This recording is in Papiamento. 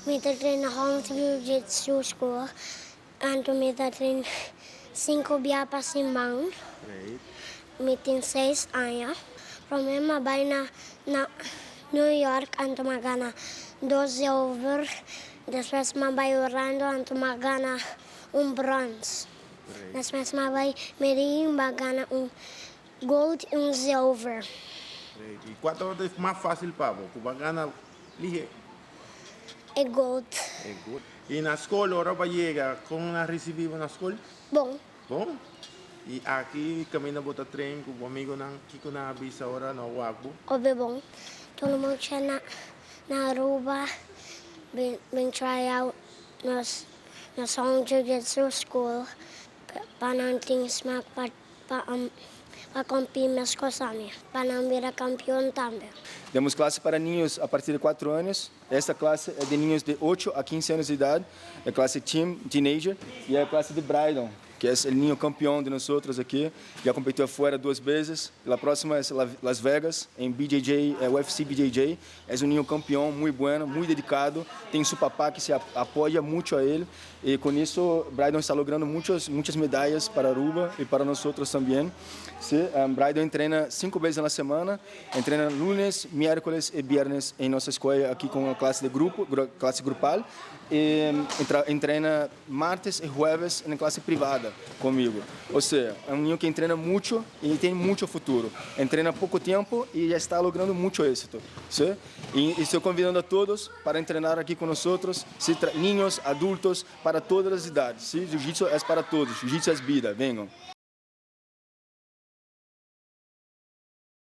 Mi ta train na Holmes Jiu-Jitsu School. Anto mi ta train cinco dia pa siman. Mi tin 6 aña. Prome m'a bay na New York, anto m'a gana dos zilver. Despues m'a bay Orlando, anto m'a gana un brons. Despues m'a bay Medellín, m'a gana un gold y un zilver. Y cua ta mas facil pa bo? Cu bo a gana lihe? E gold. E gold. Y na scol, ora bo a yega, con nan a ricibi na scol? Bon. Bon? Y aki, caminda bo ta train cu amigonan, kico nan a bisa ora nan wak bo? Hopi bon. Tur mucha na Aruba bin try out nos Home Jiu-Jitsu School pa nan tin smaak pa competi mes cos ami, pa nan bira campeon tambe. Damos clase para niños a partir de 4 años. Esta clase é de niños de 8 a 15 anos de idade. É a clase Team Teenager e é a clase de Brydon, que é o niño campeão de nosotros aqui. Já competiu fora duas vezes. A próxima é Las Vegas, em BJJ, é UFC BJJ. É um niño campeão, muito bueno, muito dedicado. Tem seu papá que se apoia muito a ele. E com isso, Brydon está logrando muitas, muitas medalhas para Aruba e para nosotros também. Sí, Brydon treina cinco vezes na semana. Entrena lunes, miércoles e viernes em nossa escola aqui com a classe de grupo, classe grupal. E entrena martes e jueves na classe privada comigo. Ou seja, é um niño que entrena muito e tem muito futuro. Entrena pouco tempo e já está logrando muito êxito. ¿Sí? E estou convidando a todos para treinar aqui com nós, ¿sí? Niños, adultos, para todas as idades. ¿Sí? Jiu-jitsu é para todos, jiu-jitsu é vida. Venham.